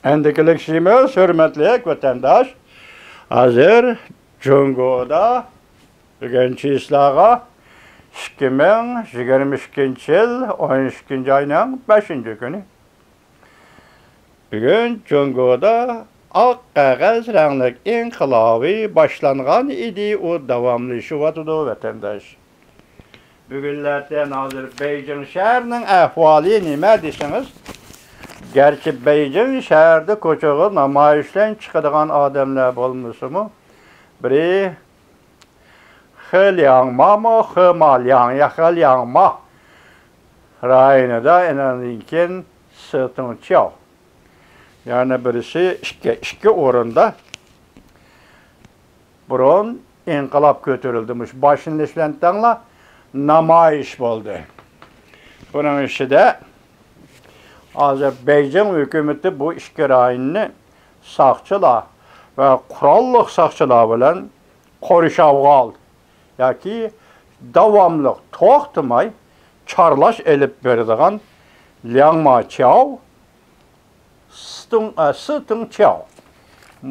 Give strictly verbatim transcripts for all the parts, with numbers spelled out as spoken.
ئەندىكىلىك شىمىز، ھۆرمەتلىك ۋەتەنداش، ھازىر جۇڭگودا بۈگۈن چىسلاغا ئىككى مىڭ يىگىرمە ئىككىنچى يىل ئون ئىككىنچى ئاينىڭ بەشىنچى كۈنى. بۈگۈن جۇڭگودا ئاق قەغەز رەڭلىك ئىنقىلابى باشلانغان ئىدى، ئۇ داۋاملىشىۋاتىدۇ، ۋەتەنداش. بۈگۈنلەردىن ھازىر بېيجىڭ شەھىرىنىڭ ئەھۋالى نېمە دېسىڭىز، گەرچە بېيجىڭ شەھىرىدە كوچىغا نامايىشلار چىقىدىغان ئادەملەر بولمىسىمۇ، بىرى خېلياڭمامۇ، خېمالياڭ يا خېلياڭما رايونىدا، ئاندىن كېيىن سىتىڭچياۋ. يەنە بىرسى ئىككى، ئىككى ئورۇندا بۇرۇن ئىنقىلاب كۆتۈرۈلدى. مۇشۇ باشلىنىش بىلەن تەڭلا نامايىش بولدى. بۇنىڭ ئىچىدە ھازىر بېيجىڭ ھۆكۈمىتى بۇ ئىككى رايوننى ساقچىلار ۋە قوراللىق ساقچىلار بىلەن قورشاۋغا ئالدى ياكى داۋاملىق توختىماي چارلاش ئېلىپ بېرىدىغان لياڭما چياۋ، سىتىڭ، ئە، سىتىڭ چياۋ.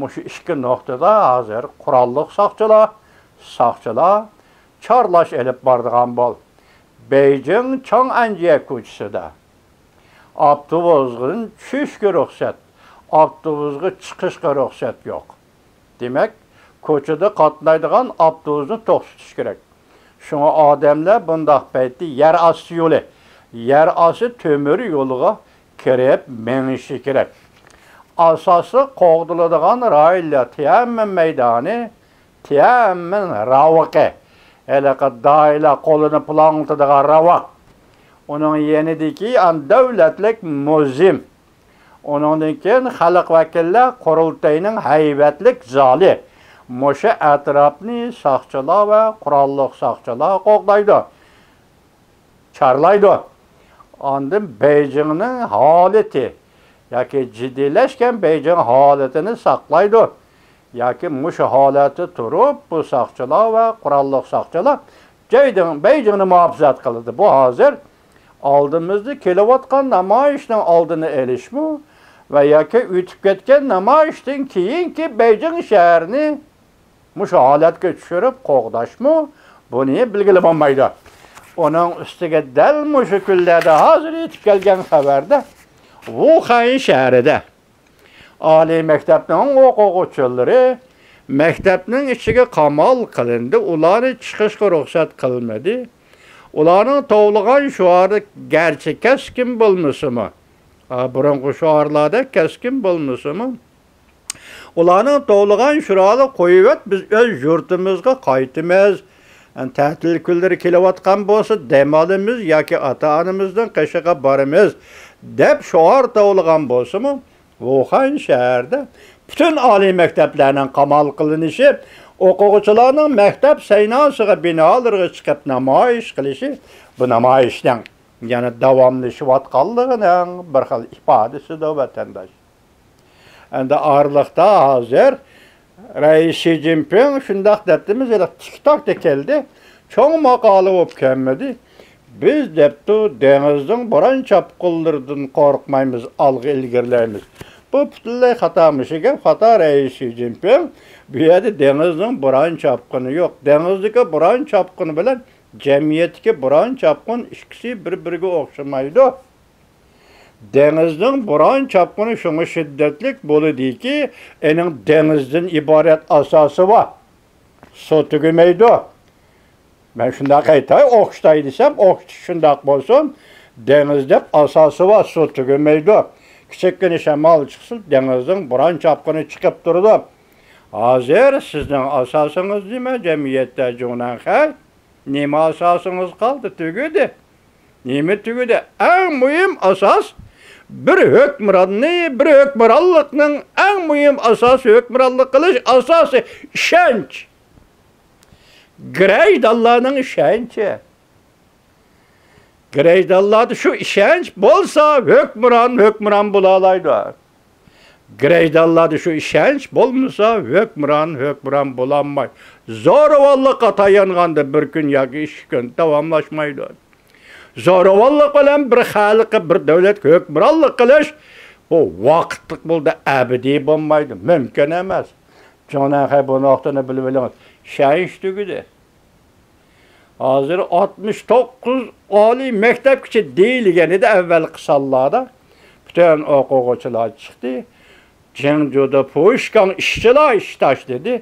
مۇشۇ ئىككى نۇقتىدا ھازىر قوراللىق ساقچىلار، ساقچىلار چارلاش ئېلىپ بارىدىغان بولدى. بېيجىڭ چاڭئەنجيە كوچىسىدا ئاپتوبۇستىن چۈشۈشكە رۇخسەت، ئاپتوبۇسقا چىقىشقا رۇخسەت يوق. دېمەك، كوچىدا قاتنايدىغان ئاپتوبۇسنى توختىتىش كېرەك. شۇڭا ئادەملەر بۇنداق پەيتتە يەر ئاستى يولى، يەر ئاستى تۆمۈر يولىغا كىرىپ مېڭىشى كېرەك. ئاساسلىق قوغدىلىدىغان رايونلار تيەنئەنمېن مەيدانى، تيەنئەنمېن راۋىقى، ھېلىقى دائىرە قولىنى پۇلاڭلىتىدىغان راۋاق، ئۇنىڭ يېنىدىكى ئان دۆلەتلىك مۇزېيم، ئۇنىڭدىن كېيىن خەلق ۋەكىللەر قۇرۇلتىيىنىڭ ھەيۋەتلىك زالى. مۇشۇ ئەتراپنى ساقچىلار ۋە قوراللىق ساقچىلار قوغدايدۇ، چارلايدۇ. ئاندىن بېيجىڭنىڭ ھالىتى ياكى جىددىيلەشكەن بېيجىڭ ھالىتىنى ساقلايدۇ. ياكى مۇشۇ ھالەتتە تۇرۇپ، بۇ ساقچىلار ۋە قوراللىق ساقچىلار جەيدىڭ-، بېيجىڭنى مۇھاپىزەت قىلىدۇ. بۇ ھازىر ئالدىمىزدا كېلىۋاتقان نامايىشنىڭ ئالدىنى ئېلىشمۇ ۋە ياكى ئۆتۈپ كەتكەن نامايىشتىن كېيىنكى بېيجىڭ شەھىرىنى مۇشۇ ھالەتكە چۈشۈرۈپ قوغداشمۇ، بۇنى بىلگىلى بولمايدۇ. ئۇنىڭ ئۈستىگە دەل مۇشۇ كۈنلەردە ھازىر يېتىپ كەلگەن خەۋەردە، ۋۇخەن شەھىرىدە ئالىي مەكتەپنىڭ ئوقۇغۇچىلىرى مەكتەپنىڭ ئىچىگە قامال قىلىندى، ئۇلارنى چىقىشقا رۇخسەت قىلمىدى. ئۇلارنىڭ توۋلىغان شوئارى گەرچە كەسكىن بولمىسىمۇ، ئا، بۇرۇنقى شوئارلاردەك كەسكىن بولمىسىمۇ، ئۇلارنىڭ توۋلىغان شوئارى «قويۇۋەت، بىز ئۆز يۇرتىمىزغا قايتىمىز. تەتىل كۈنلىرى كېلىۋاتقان بولسا، دەم ئالىمىز ياكى ئاتا-ئانىمىزنىڭ قېشىغا بارىمىز» دەپ شوئار توۋلىغان بولسىمۇ، ۋۇخەن شەھىرىدە پۈتۈن ئالىي مەكتەپلەرنىڭ قامال قىلىنىشى، ئوقۇغۇچىلارنىڭ مەكتەپ سەيناسىغا، بىنالىرىغا چىقىپ نامايىش قىلىشى بۇ نامايىشنىڭ يەنە داۋاملىشىۋاتقانلىقىنىڭ بىر خىل ئىپادىسىدۇر، ۋەتەنداش. ئەمدى ئارىلىقتا ھازىر رەئىس شى جىنپىڭ شۇنداق دەپتىمىز، ھېلىقى تىك تاكتا كەلدى. چوڭ ماقالە بولۇپ كەلمىدى. «بىز» دەپتۇ، «دېڭىزنىڭ بوران چاپقۇنلىرىدىن قورقمايمىز، ئالغا ئىلگىرىلەيمىز.» بۇ پۈتۈنلەي خاتا، مۇشۇ گەپ خاتا. رەئىس شى جىنپىڭ بۇ يەردە دېڭىزنىڭ بوران چاپقۇنى يوق. دېڭىزدىكى بوران چاپقۇنى بىلەن جەمئىيەتتىكى بوران چاپقۇن ئىككىسى بىر-بىرىگە ئوخشىمايدۇ. دېڭىزنىڭ بوران چاپقۇنى شۇڭا شىددەتلىك بولىدۇكى، ئېنىڭ دېڭىزدىن ئىبارەت ئاساسى بار. سۇ تۈگىمەيدۇ. مەن شۇنداق ئېيتاي، ئوخشىتاي دېسەم، ئوخشىتىش شۇنداق بولسۇن. دېڭىز دەپ ئاساسى بار، سۇ تۈگىمەيدۇ. كىچىككىنە شامال چىقسا، دېڭىزنىڭ بوران چاپقۇنى چىقىپ تۇرىدۇ. ھازىر سىزنىڭ ئاساسىڭىز نېمە جەمئىيەتتە، جۇڭنەنخەي؟ نېمە ئاساسىڭىز قالدى؟ تۈگىدى. نېمە تۈگىدى؟ ئەڭ مۇھىم ئاساس، بىر ھۆكمراننى، بىر ھۆكمرانلىقنىڭ ئەڭ مۇھىم ئاساسى، ھۆكمرانلىق قىلىش ئاساسى ئىشەنچ. گىرەجدانلارنىڭ ئىشەنچى. گىرەجدانلاردا شۇ ئىشەنچ بولسا، ھۆكمران ھۆكمران بولالايدۇ. گىرەجدانلاردا شۇ ئىشەنچ بولمىسا، ھۆكمران ھۆكمران بولالماي. زورىۋاللىققا تايانغاندا بىر كۈن ياكى ئىككى كۈن داۋاملاشمايدۇ. زورىۋاللىق بىلەن بىر خەلققە، بىر دۆلەتكە ھۆكمرانلىق قىلىش بۇ ۋاقىتلىق بولدى، ئەبەدىي بولمايدۇ، مۇمكىن ئەمەس. جۇڭنەنخەي، بۇ نۇقتىنى بىلىۋېلىڭىز. شەنش تۈگىدى. ھازىر ئاتمىش توققۇز ئالىي مەكتەپكىچە دېيىلگەن ئىدى ئەۋۋەلقى سانلاردا. پۈتۈن ئوقۇغۇچىلار چىقتى. جىڭجۇدا پوشكاڭ ئىشچىلار ئىش تاشلىدى.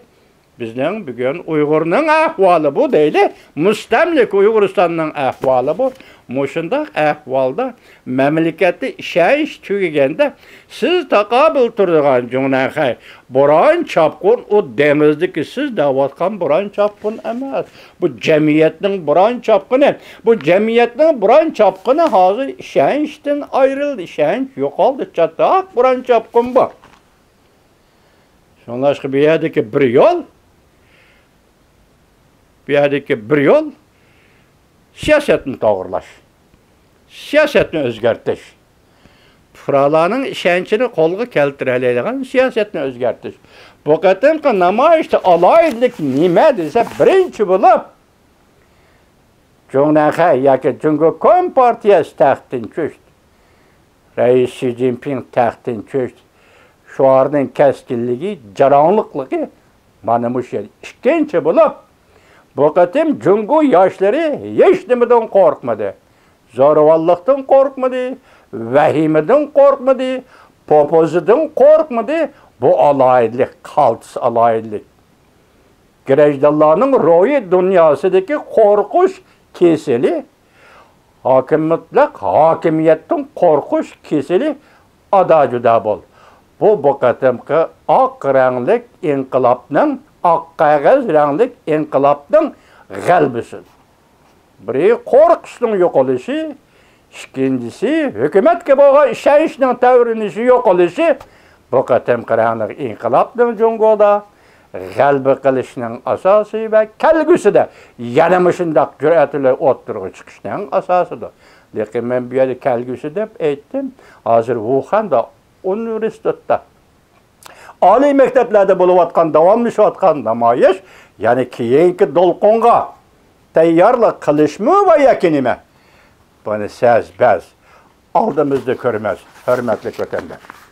بىزنىڭ بۈگۈن ئۇيغۇرنىڭ ئەھۋالى بۇ دەيلى. مۇستەملىكە ئۇيغۇرىستاننىڭ ئەھۋالى بۇ. مۇشۇنداق ئەھۋالدا مەملىكەتتە ئىشەنچ تۈگىگەندە، سىز تاقابىل تۇرىدىغان جۇڭنەنخەي، بوران چاپقۇن، ئۇ دېڭىزدىكى سىز دەۋاتقان بوران چاپقۇن ئەمەس. بۇ جەمئىيەتنىڭ بوران چاپقۇنى. بۇ جەمئىيەتنىڭ بوران چاپقۇنى ھازىر ئىشەنچتىن ئايرىلدى، ئىشەنچ يوقالدى. چاتاق بوران چاپقۇن بۇ. شۇڭلاشقا بۇ يەردىكى بىر يول، بۇ يەردىكى بىر يول سىياسەتنى توغرىلاش، سىياسەتنى ئۆزگەرتىش، پۇقرالارنىڭ ئىشەنچىنى قولغا كەلتۈرەلەيدىغان سىياسەتنى ئۆزگەرتىش. بۇ قېتىمقى نامايىشتا ئالاھىدىلىك نېمە دېسە، بىرىنچى بولۇپ، جۇڭنەنخەي ياكى جۇڭگو كومپارتىيەسى تەختتىن چۈشتى. رەئىس شى جىنپىڭ تەختتىن چۈشتى. شوئارنىڭ كەسكىنلىكى، جاراڭلىقلىقى مانا مۇشۇ يەردە. ئىككىنچى بولۇپ، بۇ قېتىم جۇڭگو ياشلىرى ھېچنېمىدىن قورقمىدى. زورىۋاللىقتىن قورقمىدى، ۋەھىمىدىن قورقمىدى، پوپوزىدىن قورقمىدى. بۇ ئالاھىدىلىك، قالتىس ئالاھىدىلىك. گىرەجدانلارنىڭ روھىي دۇنياسىدىكى قورقۇش كېسىلى، ھاكىم مۇتلەق ھاكىمىيەتتىن قورقۇش كېسىلى ئادا-جۇدا بولدى. بۇ، بۇ قېتىمقى ئاق رەڭلىك ئىنقىلابنىڭ، ئاق قەغەز رەڭلىك ئىنقىلابنىڭ غەلىبىسى. بىرى، قورقۇشنىڭ يوقىلىشى، ئىككىنچىسى، ھۆكۈمەتكە بولغان ئىشەنچنىڭ تەۋرىنىشى، يوقىلىشى. بۇ قېتىمقى رەڭلىك ئىنقىلابنىڭ جۇڭگودا غەلىبە قىلىشنىڭ ئاساسى ۋە كەلگۈسىدە يەنە مۇشۇنداق جۈرئەت بىلەن ئوتتۇرىغا چىقىشنىڭ ئاساسىدۇر. لېكىن مەن بۇ يەردە كەلگۈسى دەپ ئېيتتىم. ھازىر ۋۇخەندە ئۇنىۋېرسىتېتتا، ئالىي مەكتەپلەردە بولۇۋاتقان، داۋاملىشىۋاتقان نامايىش، يەنى كېيىنكى دولقۇنغا تەييارلىق قىلىشمۇ ۋە ياكى نېمە؟ بۇنى سەز بەز ئالدىمىزدا كۆرىمىز، ھۆرمەتلىك ۋەتەنداش.